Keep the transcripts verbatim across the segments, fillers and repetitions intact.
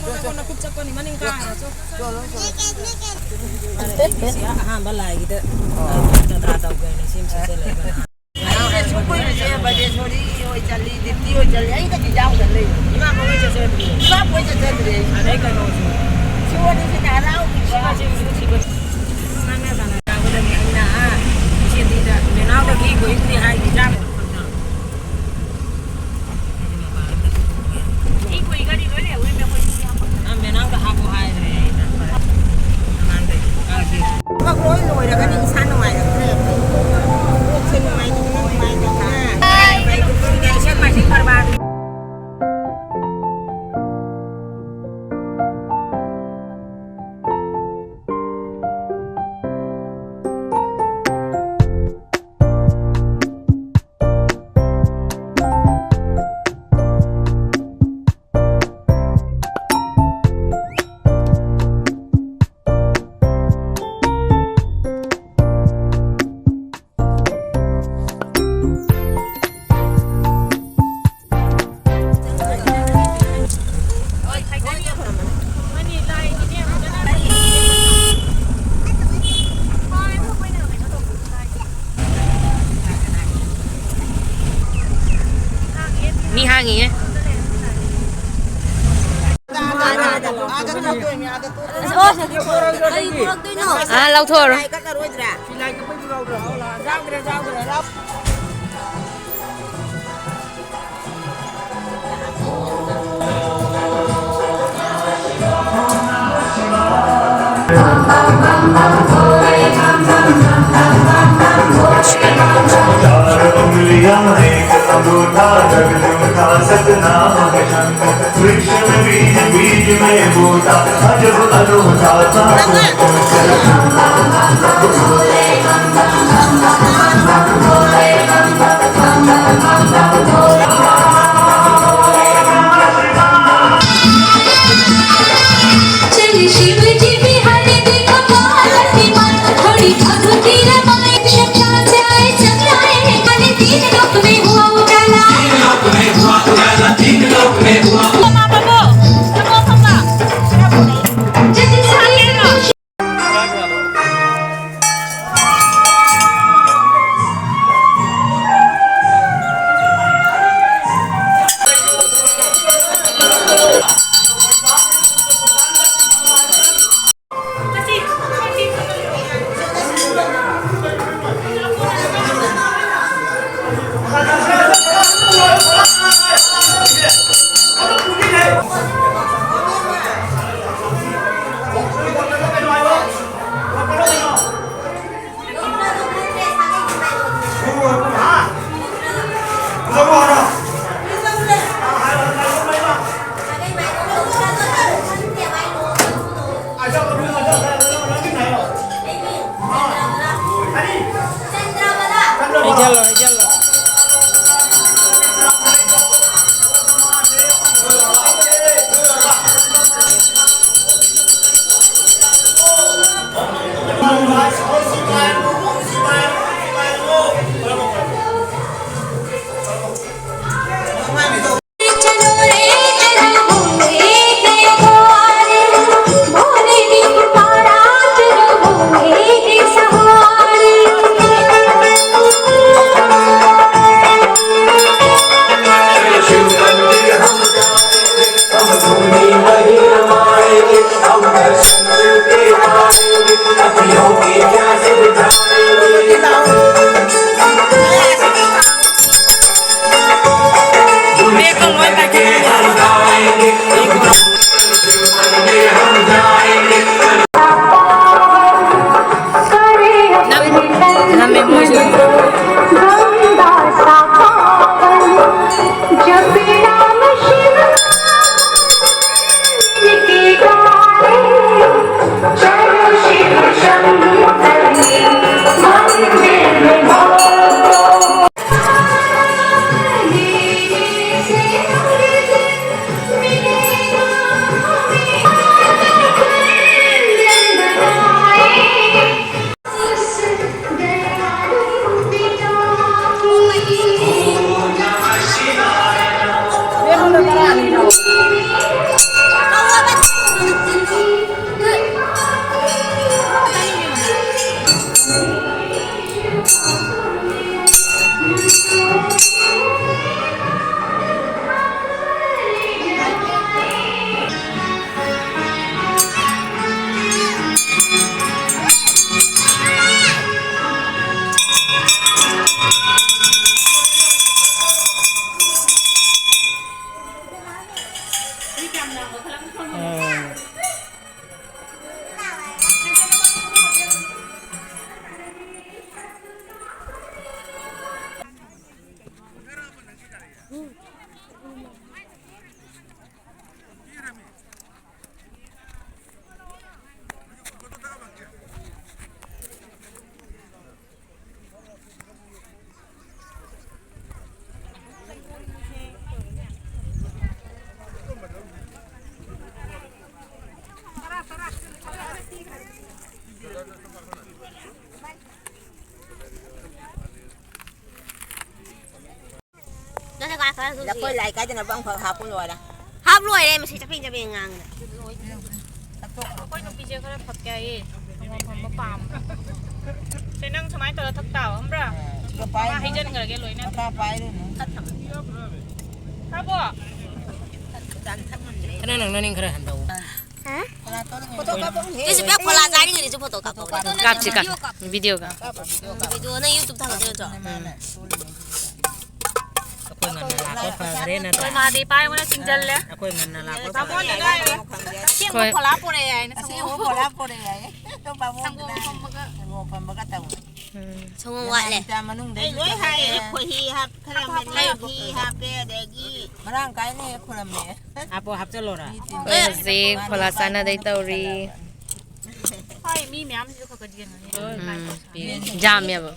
ꯅꯈꯨꯠ ꯆꯠꯄꯅꯤ, ꯃꯅꯤꯡ ꯀꯥꯔꯣ, ꯆꯣ꯫ ꯆꯣ, ꯆꯣ, ꯆꯣ꯫ ꯑꯩꯁꯦ ꯑꯍꯥꯟꯕ ꯂꯥꯏꯒꯤꯗ ꯇꯇꯥ ꯇꯧꯒꯦꯅ ꯁꯤ ꯑꯃ ꯁꯦꯠꯆꯜꯂꯛꯏꯕ꯫ ꯑꯩꯁꯦ ꯁꯨꯝ ꯀꯨꯏꯔꯤꯁꯦ ꯕꯖꯦꯁꯣꯔꯤ ꯍꯣꯏ ꯆꯠꯂꯤ, ꯗꯤꯞꯇꯤ ꯍꯣꯏ ꯆꯠꯂꯤ, ꯑꯩꯗꯗꯤ ꯌꯥꯎꯗ ꯂꯩ꯫ ꯏꯃꯥ ꯀꯣꯏ ꯆꯠꯆꯗ꯭ꯔꯤ꯫ ꯏꯃꯥ ꯀꯣꯏ ꯆꯠꯆꯗ꯭ꯔꯤ꯫ ꯑꯗꯩ ꯀꯩꯅꯣꯁꯨ꯫ ꯁꯤ ꯋꯥꯔꯤꯁꯤꯅ ꯍꯔꯥꯎꯕꯤꯁꯦ꯫ ꯁꯤꯕ, ꯁꯤꯕ, ꯁꯤꯕ꯫ ꯉꯥꯡꯅ ꯁꯥꯟꯅ ꯌꯥꯒꯗꯕꯅꯤ꯫ ꯑꯩꯅ, ꯑꯥ, ꯏꯆꯦꯗꯤꯗ, ꯃꯦꯅꯥꯎꯗꯒꯤ ꯀꯣꯏꯕꯨꯗꯤ ꯍꯥꯏꯗꯦ, ꯏꯆꯥꯅ꯫ ꯅꯪ ꯃꯦꯅꯥꯎꯗ ꯍꯥꯞꯄꯣ ꯍꯥꯏꯈ꯭ꯔꯦ ꯑꯩꯅ꯫ ꯅꯍꯥꯟꯗꯩ ꯍꯥꯏꯈꯤ꯫ ꯊꯕꯛ ꯂꯣꯏ ꯂꯣꯏꯔꯒꯅꯤ ꯏꯁꯥ ꯅꯨꯡꯉꯥꯏꯔꯛꯇ꯭ꯔꯦ꯫ ꯀꯣꯛꯁꯦ ꯅꯨꯡꯉꯥꯏꯇꯕꯅ ꯅꯨꯡꯉꯥꯏꯇꯕꯅ꯫ ꯏꯁꯩ ꯃꯥꯏꯁꯤꯡ ꯀꯔꯕꯥꯔ꯫ ꯃꯤ ꯍꯥꯡꯉꯤꯌꯦ꯫ ꯑꯥ, ꯂꯧꯊꯣꯛꯑꯔꯣꯏ꯫ चार उंगलियां एक अंगूठा, जग जगता सतनाम है शंकर। वृक्ष में बीज, बीज में बूटा, अजब अनूठा सा। चल शिव जी बिहारी देखो पार्वती माँ, थोड़ी अधूरी रमाई, शक्ति जाए जगाए, काले तीन लोक में हुआ उजाला। तीन लोक में हुआ उजाला, तीन लोक में हुआ। माँ बाबू, नमो सदा। ꯂꯐꯣꯏ ꯂꯥꯏ ꯀꯥꯏꯗꯅꯕ ꯑꯃꯈꯛ ꯍꯥꯞꯄꯨ ꯂꯣꯏꯔꯦ꯫ ꯍꯥꯞ ꯂꯣꯏꯔꯦ, ꯃꯁꯤ ꯆꯄꯦꯡ ꯆꯄꯦꯡ ꯉꯥꯡꯗꯅ꯫ ꯑꯩꯈꯣꯏ ꯅꯨꯄꯤꯁꯦ ꯈꯔ ꯐꯛꯀꯦ ꯍꯥꯏꯌꯦ, ꯁꯪꯒꯣꯝ ꯐꯝꯕ ꯄꯥꯝꯕ꯫ ꯁꯦ, ꯅꯪ ꯁꯨꯃꯥꯏꯅ ꯇꯧꯔ ꯊꯛ ꯇꯥꯕ, ꯈꯪꯕ꯭ꯔꯥ? ꯁꯤꯒ ꯄꯥꯏꯔꯨꯅꯨ꯫ ꯍꯩꯖꯟꯈ꯭ꯔꯒꯦ ꯂꯣꯏꯅ꯫ ꯃꯈꯥ ꯄꯥꯏꯔꯨꯅꯨ꯫ ꯊꯛꯑꯕꯣ? ꯈꯔ ꯅꯪ ꯅꯅꯤꯡ ꯈꯔ ꯍꯟꯗꯧ꯫ ꯍꯥ? ꯐꯣꯇꯣ ꯀꯥꯞꯄꯛꯎꯅꯦ꯫ ꯀꯩꯁꯨ ꯄꯤꯌꯥ ꯐꯣꯂꯥ ꯆꯥꯔꯤꯉꯩꯗꯁꯨ ꯐꯣꯇꯣ ꯀꯥꯞꯄꯛꯎꯅꯦ꯫ ꯀꯥꯞꯁꯤ, ꯀꯥꯞ-, video ꯀꯥꯞ꯫ ꯚꯤꯗꯤꯑꯣ ꯅꯪ YouTube ꯊꯥꯒꯠꯇꯣꯏ ꯅꯠꯇ꯭ꯔꯣ? ꯎꯝ꯫ ꯑꯩꯈꯣꯏ ꯉꯟꯅ ꯂꯥꯛꯄ ꯐꯈ꯭ꯔꯦ ꯅꯠꯇ꯭ꯔꯥ? ꯃꯥꯗꯤ ꯄꯥꯏꯕꯅ ꯆꯤꯡꯖꯜꯂꯦ꯫ ꯑꯩꯈꯣꯏ ꯉꯟꯅ ꯂꯥꯛꯄ ꯐꯈ꯭ꯔꯦ꯫ ꯑꯁꯦꯡꯕ ꯍꯣꯏ꯫ ꯐꯣꯂꯥ ꯄꯣꯔꯛꯑꯦ ꯍꯥꯏꯅ ꯑꯁꯦꯡꯕ ꯁꯪꯒꯣꯝ꯫ ꯐꯣꯂꯥ ꯄꯣꯔꯛꯑꯦ ꯍꯥꯏꯌꯦ꯫ ꯁꯪꯒꯣꯝ ꯐꯝꯕꯒ ꯇꯧꯋꯦ꯫ ꯎꯝ꯫ ꯁꯪꯒꯣꯝ ꯋꯥꯠꯂꯦ꯫ ꯃꯅꯨꯡꯗ ꯑꯩ ꯂꯣꯏ ꯍꯥꯏꯌꯦ꯫ ꯈꯣꯏꯍꯤ ꯍꯥꯞ-, ꯈꯔ ꯍꯥꯞꯄꯨ, ꯃꯅꯥ ꯍꯥꯞꯄꯨ꯫ ꯈꯣꯏꯍꯤ ꯍꯥꯞꯄꯦ, ꯑꯗꯒꯤ ꯃꯔꯥꯡ ꯀꯥꯏꯅ ꯍꯦꯛ ꯈꯨꯔꯝꯃꯦ꯫ ꯍꯥꯞꯄꯣ, ꯍꯥꯞꯆꯜꯂꯣꯔꯥ? ꯑꯩꯈꯣꯏ ꯍꯧꯖꯤꯛ ꯐꯣꯂꯥ ꯆꯥꯅꯗꯩ ꯇꯧꯔꯤ꯫ ꯍꯣꯏ, ꯃꯤ ꯃꯌꯥꯝꯁꯤꯁꯨ ꯈꯔ ꯈꯔ ꯌꯦꯡꯉꯣ꯫ ꯎꯝ, ꯌꯥꯝꯃꯦꯕ꯫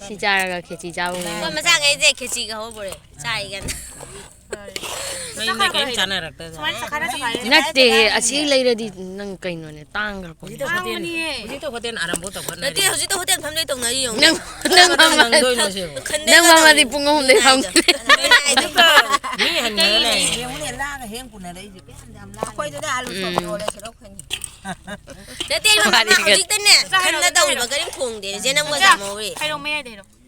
ꯁꯤ ꯆꯥꯔꯒ ꯈꯦꯆꯤ ꯆꯥꯕ ꯉꯝꯃꯣꯏ꯫ ꯃꯣꯏ ꯃꯆꯥꯈꯩꯁꯦ ꯈꯦꯆꯤꯒ ꯍꯧꯕ꯭ꯔꯦ꯫ ꯆꯥꯏꯒꯅ꯫ ꯃꯌꯨꯝꯗ ꯀꯔꯤꯝ ꯆꯥꯅꯔꯛꯇꯗꯅ꯫ ꯁꯨꯃꯥꯏꯅ ꯆꯈꯥꯏꯔ ꯆꯈꯥꯏꯔ꯫ ꯅꯠꯇꯦ, ꯑꯁꯤ ꯂꯩꯔꯗꯤ ꯅꯪ ꯀꯩꯅꯣꯅꯦ, ꯇꯥꯡꯈ꯭ꯔ ꯄꯣꯠꯅꯤ꯫ ꯍꯧꯖꯤꯛꯇ ꯍꯣꯇꯦꯜ, ꯇꯥꯡꯕꯅꯤꯍꯦ꯫ ꯍꯧꯖꯤꯛꯇ ꯍꯣꯇꯦꯜ ꯑꯔꯥꯝꯕꯣ ꯇꯧꯈꯠꯅꯔꯤ꯫ ꯅꯠꯇꯦ, ꯍꯧꯖꯤꯛꯇ ꯍꯣꯇꯦꯜ ꯐꯝꯂꯩ ꯇꯧꯅꯔꯤ ꯌꯦꯡꯉꯨ꯫ ꯅꯪ, ꯅꯪ ꯀꯅꯥ ꯐꯝꯃ-, ꯅꯪꯗꯣꯏꯅꯣ ꯁꯤꯕꯣ? ꯈꯟꯗꯅ ꯅꯪ ꯐꯝꯃꯗꯤ ꯇꯧꯔꯤ꯫ ꯄꯨꯡ ꯑꯍꯨꯝꯗꯩ ꯐꯝꯒꯅꯤ꯫ ꯍꯥꯏꯗꯣ꯫ ꯃꯤ ꯍꯟꯅꯔ ꯂꯩ꯫ ꯌꯦꯡꯉꯨꯅꯦ, ꯂꯥꯒ ꯍꯦꯡ ꯄꯨꯅꯔꯛꯏꯁꯦ꯫ ꯑꯩꯈꯣꯏꯗꯨꯗ ꯑꯥꯂꯨ ꯎꯝ꯫ ꯁꯣꯛ ꯂꯣꯜꯂꯁꯤꯔꯣ ꯈꯪꯗꯦ꯫ ꯅꯠꯇꯦ, ꯏꯕꯦꯝꯃ, ꯃꯥꯗꯤ ꯃꯥ ꯍꯧꯖꯤꯛꯇꯅꯦ ꯈꯟꯅ ꯇꯧꯔꯤꯕ ꯀꯔꯤꯝ ꯈꯣꯡꯗꯦ꯫ ꯆꯦ, ꯅꯪ ꯃꯣꯏ ꯆꯥꯃꯧꯔꯤ꯫ ꯍꯥꯏꯔꯛꯑꯣ, ꯃꯌꯥꯏꯗ ꯍꯥꯏꯔꯛꯑꯣ꯫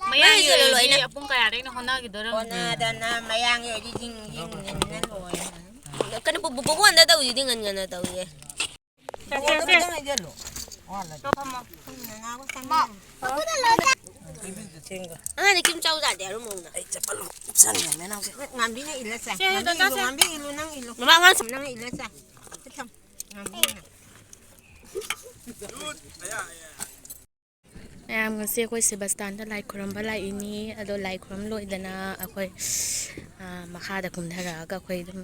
ꯃꯌꯥꯏꯒꯤ ꯂꯣꯏꯁꯤꯜꯂꯣ ꯑꯣꯏꯔꯗꯤ ꯂꯣꯏꯅ꯫ ꯄꯨꯡ ꯀꯌꯥꯗꯩꯅ ꯍꯣꯠꯅꯈꯤꯗꯣꯔꯕꯅꯤ? ꯍꯣꯠꯅꯗꯅ ꯃꯌꯥꯡꯒꯤ ꯑꯣꯏꯔꯗꯤ ꯖꯤꯡ ꯖꯤꯡ ꯖꯤꯡꯅ ꯂꯣꯏꯔꯦ꯫ ꯀꯩꯅꯣ, ꯕꯨ-, ꯕꯨ-, ꯕꯨꯕꯣꯟꯗ ꯇꯧꯔꯤꯗꯤ ꯉꯟ ꯉꯟꯅ ꯇꯧꯏꯌꯦ꯫ ꯆꯠꯁꯦ, ꯆꯠꯁꯦ꯫ ꯈꯤꯇꯪ ꯍꯩꯖꯜꯂꯣ꯫ ꯋꯥꯠꯂꯗꯤ꯫ ꯇꯣ ꯐꯝꯃꯣ꯫ ꯑꯉꯥꯡꯗꯤ ꯀꯩꯝ ꯆꯥꯎ ꯌꯥꯗꯦ, ꯑꯔꯨꯝ ꯑꯔꯨꯝꯅ꯫ ꯑꯩ ꯆꯄꯜ ꯑꯃꯨꯛ ꯎꯞꯁꯟꯒꯦ, ꯃꯦꯅꯥꯎꯁꯦ꯫ ꯉꯥꯝꯕꯤꯅ ꯏꯜꯂ ꯆꯥꯏ꯫ ꯆꯦ, ꯉꯥꯝꯕꯤ ꯏꯜꯂꯨ, ꯆꯥꯁꯦ꯫ ꯉꯥꯝꯕꯤ ꯏꯜꯂꯨ, ꯅꯪ ꯏꯜꯂꯨ꯫ ꯃꯃꯥ, ꯑꯉꯥꯡ ꯁꯨꯝ ꯅꯪꯅ ꯏꯜꯂ ꯆꯥꯏ꯫ ꯆꯠ ꯊꯝ꯫ ꯉꯥꯝꯕꯤꯅ꯫ ꯃꯌꯥꯝ, ꯉꯁꯤ ꯑꯩꯈꯣꯏ ꯁꯦꯕꯥꯁꯇꯥꯟꯗ ꯂꯥꯏ ꯈꯨꯔꯨꯝꯕ ꯂꯥꯛꯏꯅꯤ꯫ ꯑꯗꯣ ꯂꯥꯏ ꯈꯨꯔꯨꯝ ꯂꯣꯏꯗꯅ ꯑꯩꯈꯣꯏ, ꯑ, ꯃꯈꯥꯗ ꯀꯨꯝꯊꯔꯛꯑꯒ ꯑꯩꯈꯣꯏ ꯑꯗꯨꯝ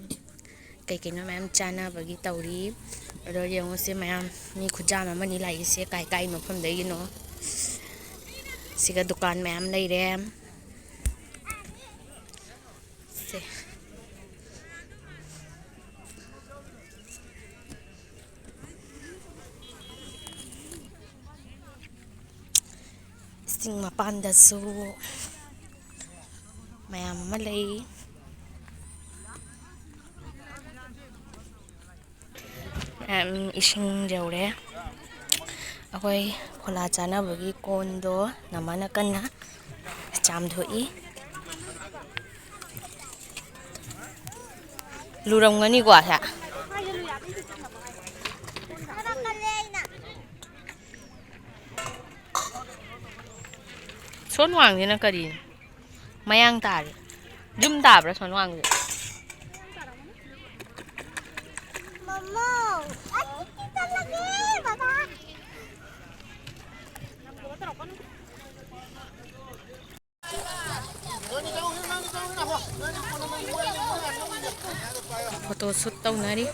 ꯀꯩ ꯀꯩꯅꯣ ꯃꯌꯥꯝ ꯆꯥꯅꯕꯒꯤ ꯇꯧꯔꯤ꯫ ꯑꯗꯣ ꯌꯦꯡꯉꯨꯁꯦ ꯃꯌꯥꯝ, ꯃꯤ ꯈꯨꯌꯥꯝ ꯑꯃꯅꯤ ꯂꯥꯛꯏꯁꯦ꯫ ꯀꯥꯏ ꯀꯥꯏ ꯃꯐꯝꯗꯒꯤꯅꯣ? ꯁꯤꯒ ꯗꯨꯀꯥꯟ ꯃꯌꯥꯝ ꯂꯩꯔꯦ꯫ ꯁꯦ꯫ ꯆꯤꯡ ꯃꯄꯥꯟꯗꯁꯨ ꯃꯌꯥꯝ ꯑꯃ ꯂꯩ꯫ ꯃꯌꯥꯝ ꯏꯁꯤꯡ ꯌꯧꯔꯦ꯫ ꯑꯩꯈꯣꯏ ꯐꯣꯂꯥ ꯆꯥꯅꯕꯒꯤ ꯀꯣꯟꯗꯣ ꯅꯃꯥꯅ ꯀꯟꯅ ꯆꯥꯝꯊꯣꯛꯏ꯫ ꯂꯨꯔꯝꯒꯅꯤꯀꯣ ꯁꯦ꯫ ꯁꯣꯟ ꯋꯥꯡꯁꯤꯅ ꯀꯔꯤꯅꯣ? ꯃꯌꯥꯡ ꯇꯥꯔꯦ꯫ ꯌꯨꯝ ꯇꯥꯕ꯭ꯔꯥ ꯁꯣꯟ ꯋꯥꯡꯁꯦ? ꯃꯃꯧ, ꯑꯩ ꯆꯤꯛꯀꯤ ꯆꯠꯂꯒꯦ, ꯕꯕꯥ꯫ ꯐꯣꯇꯣ ꯁꯨꯠ ꯇꯧꯅꯔꯤ꯫